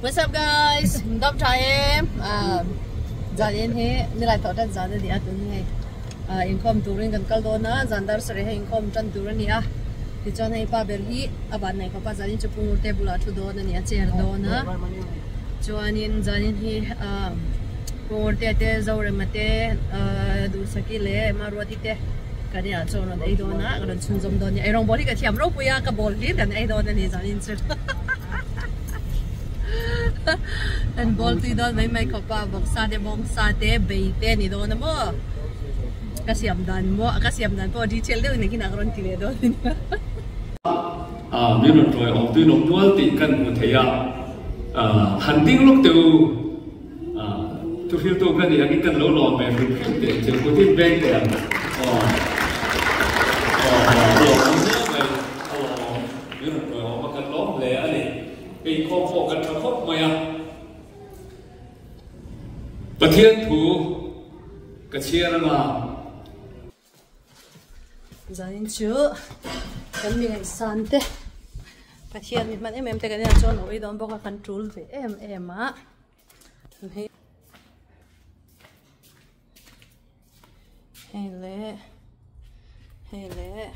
What's up guys? Dam tha em? Zan in hi nilai thawh tan zan a ni a tun hei inkhawm turin kan kal dawn a zan dar sarih hei inkhawm tan tur a ni a tichuan hei pa ber hi a van nei khawp a zan in chu Pungur te bulah thu dawn a ni a chair dawn a chuanin zan in hi Pungur te te Zorema te Duhsaki leh Maruati te kan inah chaw rawn ei dawn a ka rawn chhunzawm dawn a ni eirawng bawl hi ka thiam ropui a ka bawl hlir kan ei dawn a ni zan in chu. Kan bawl tui dawn mai mai khawp a vawksa te bawngsa te bei te a ni dawn a maw ka siam dan maw ka siam dan pawh detail deuh in engtin ah ka rawn ti leh dawn a nia. Min rawn tawi awm tui nawm nual tih kan hmu thei a, han ding lawk teh u, thuhriltu ka nih angin kan lo lawm ve hrim hrim teh chu kut in veng teh ang aw aw aw lawm awm hle mai a lawm awm. Min rawn tawi awm a kan lawm hle a ni. Inkhawm pawh kan tha khawp mai a. Pathian thu ka chhiar anga. Zanin chu kan mi ngaihsan te Pathian mi hman em em te kan inah chuan awi dawn bawk a kan tul ve em em a. Hei leh hei leh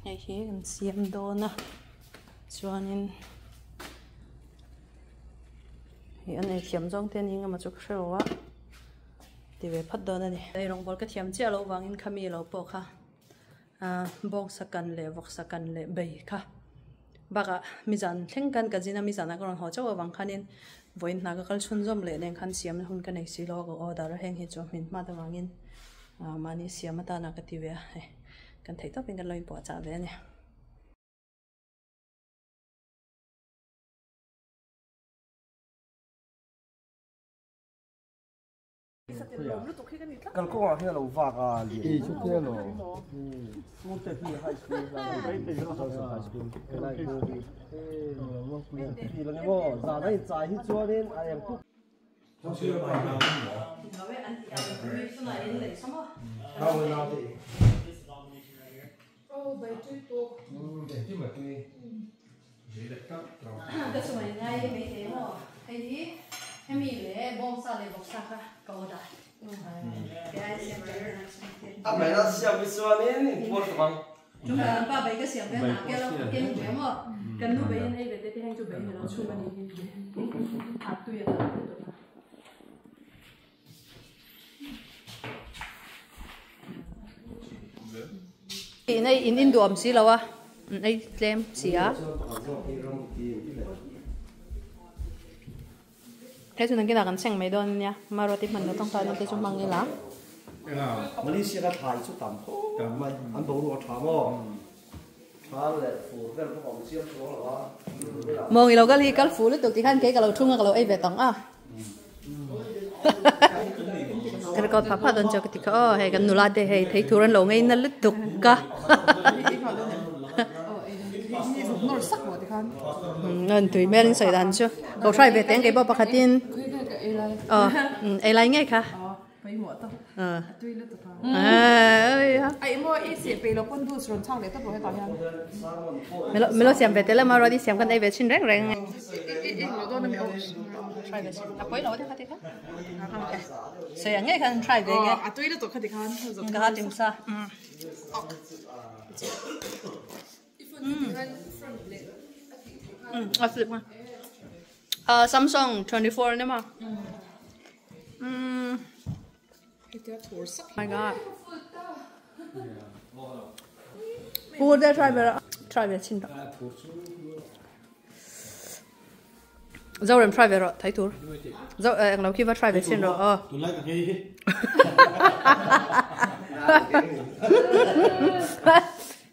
hei hi kan siam dawn a chuanin hei an ei thiam zawng te ni engemaw chu ka hre lo a ti ve phawt dawn a ni. Ei rawng bawl ka thiam chiah loh vangin khami lo pawh kha ah bawngsa kan leh vawksa kan leh bei kha. Bakah mizan thleng khan ka zin a, mizanah ka rawn haw chauh avang khanin vawiin hna ka kal chhunzawm leh nen khan siamna hun ka nei si lo a, ka order a, heng hi chu hmin hmat avangin mahni siam atana ka ti ve a, hei kan theih tawpin kan lo inpuahchah ve a ni. Kalkawngah hian a lo vak a lian I chutia lo School te hi high school high school helai hi hi lang emaw zan a inchai hi chuanin a eng puk Ka chungah in ngai mai thei maw? Hei hi hemi leh bawngsa leh vawksa kha ka order. A hmel a siam hi chuanin in puar tawp ang. Chungah pa bai ka siam ve a kel a ken ve maw? Kan nu bai in ei ve te te heng chu bai ni lo chhum a ni hi. A tui a tam lutuk a. In ei in induam si lo a an ei tlem si a hei chu nakinah kan seng mai dawn ania maruati hman lo tawng tan te chu hmang ila. Malaysia ka thlai chu tam khawp mai an boruak a tha maw tha leh fur vel pawh a awm chiang chuang lo a. Mawng i lo kal hi kal fu lutuk tikhan kei ka lo thung a ka lo ei ve tawng a. Ka record phah phah dawn chu ka ti kha aw hei kan nula te hei thei tur an lo ngei na lutuk ka an tui hmel in sawi dan chu ko hrai ve teng kei pawh pakhatin aw ei lai ngei kha Milo siam ve tel emaw ruat i siam kan ei ve thin reng reng a pawi lo te kha ti kha sawi ang ngei khan try ve nge ka ha tim sa a flip a Samsung 24 ani maw My God. Pu te try ve try ve chin rawh. Zorem try ve rawh thai tur. Zo eng lo khi va try ve chin rawh aw. Tunlai ka ngei hi.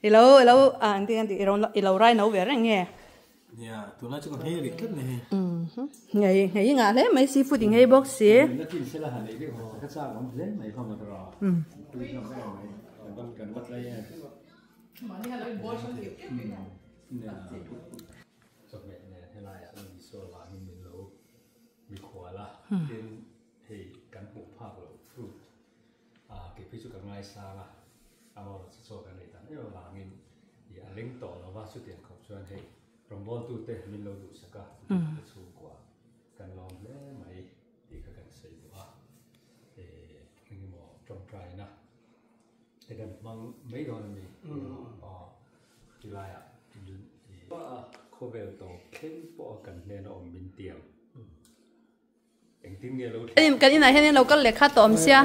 I lo i lo a ang ti i lo rai no ve reng nge. Nia, tunlai chu ka nghei rik tlat ni hei. Nghei, nghei ngah hle mai seafood i nghei bawk si. Na tin sela han ei deuh haw ka chak awm hle mai hlawm a tawrh a. Tui hlawm em mai. Kan va kan va tlai em. Nia. Chawhmeh nen helaiah lo Isua vangin min lo mikhual a. Tin, hei kan hmuh phak loh fruit kei phei chu ka ngaisang a. Amaherawhchu chaw kan ei dan em avangin ih a leng tawh lo va, chutiang khawp chuan hei rawngbawltute min lo duhsak a, ka chhungkua Te kan hmang mai dawn a ni aw tilaiah khawvel tawp thleng pawh a kan hnena awm min tiam engtin nge lo thleng. Kan inah hian lo kal lehkha tawh awm sia.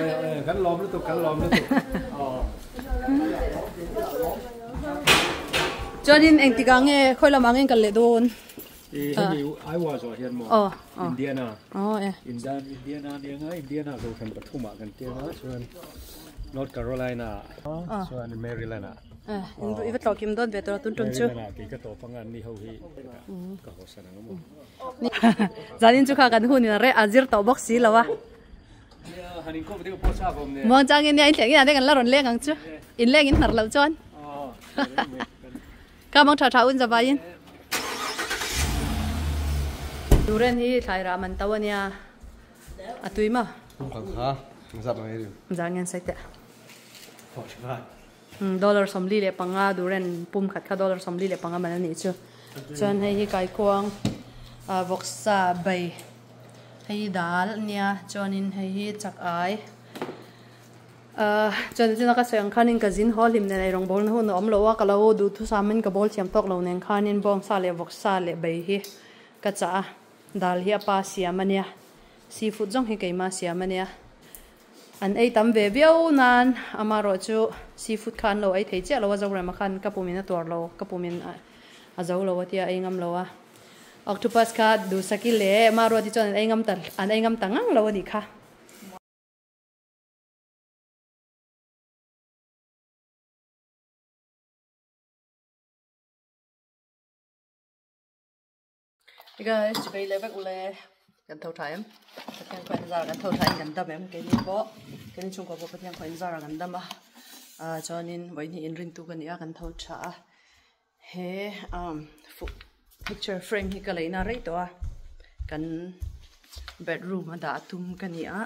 Kan lawm lutuk kan lawm lutuk aw. Chuanin engtikah nge khawi lamah nge kal leh dawn? Hemi Iowa zawh hian maw Indiana Indiana nia nga Indiana kohhran pathumah kan tia nga chuan North Carolina chuan Maryland ah I va tlawh kim dawn ve tawh tun tum chu Maryland ah kei ka tawp anga anni ho hi ka hawsan ang maw Zanin chu kha kan hun in a reh a zir tawh bawk si lo a Muang changin nia in thleng in ah te kan la rawn leng ang chu in leng in hnar loh chuan Ka mang tha tha un zavaiin. Duren hi thlai rah man to ania a tui maw? Zar ngen sai teh. Dollar 45 duren pum khat kha dollar 45 man anih chu. Chuan hei hi kaikuang vawksa bai hei hi dal ania chuanin hei hi chak ai. Chuan chuna ka sawi ang khanin ka zin haw hlim nen eirawng bawlna hun a awm lo a, ka lo duhthusam in ka bawl thiam tawk lo nen khanin bawngsa leh vawksa leh bei hi ka chah a, dal hi a pa siam a nia, seafood zawng hi keima siam a nia. An ei tam ve viau nan amaherawh chu seafood kha an lo ei thei chiah lo a, Zorema khan ka pumin a tuar lo, ka pumin a zo lo a tia a ei ngam lo a. Octopus kha duhsaki leh Maruati chuan an ei ngam ta an ei ngam ta ngang lo a nih kha. Hey guys, chubei leh vek ule kan tho tha em Pathian khaw in zar kan tho tha in kan dam em keini pawh keini chhungkua pawh Pathian khaw in zar ah kan dam a ah chuanin vawiin hi inrintu ka ni a kan tho tha a he um picture frame hi ka leina rei tawh a kan bedroom a dah tum ka ni a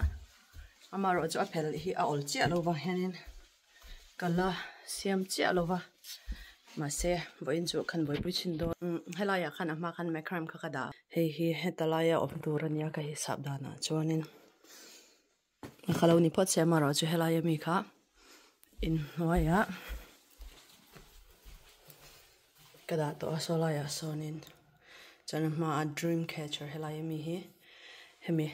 amaherawh chu a phel hi a awl chiah lo vang hianin ka la siam chiah lo va mahse vawiin chu khan buaipui chhin dawn helai ah khan a hma khan macram kha ka dah hei hi heta laia awm tur ania ka hisap danah chuanin ka lo ni phawt se amaherawh chu helai ami kha inhnuaiah ka dah tawh a saw laiah sawnin chuan a hmaah dream catcher helai ami hi hemi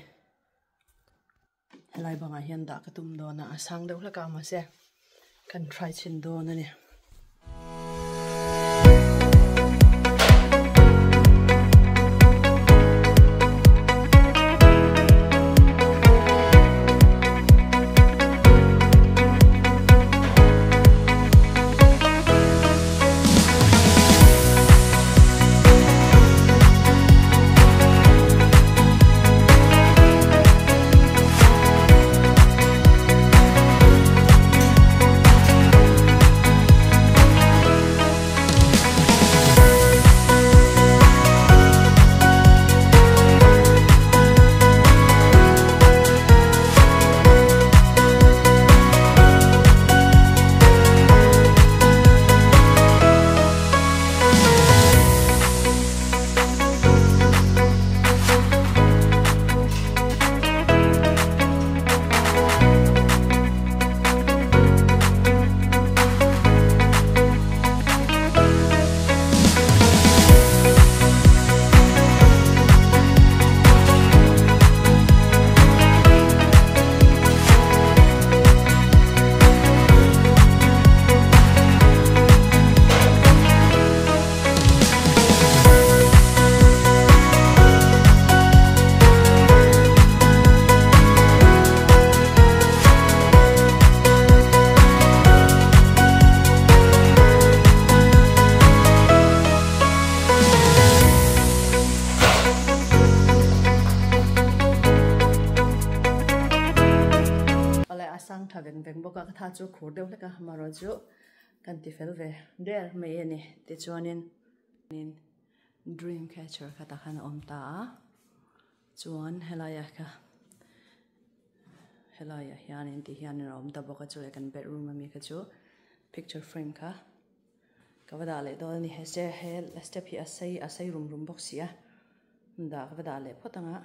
helai bangah hian dah ka tum dawn a a sang deuh hlek a mahse kan try chhin dawn a ni. Awle a sang tha veng veng bawk a ka tha chu khur deuh hlek a amaherawh chu kan ti fel ve der mai a ni tichuanin dream catcher kha tah khan a awm ta a chuan helaiah kha helaiah hianin ti hianin a awm ta bawk a chulai kan bedroom ami kha chu picture frame kha ka va dah leh dawn a ni he se he step hi a sei a sei rum rum bawk si a dah ka va dah leh phawt ang a.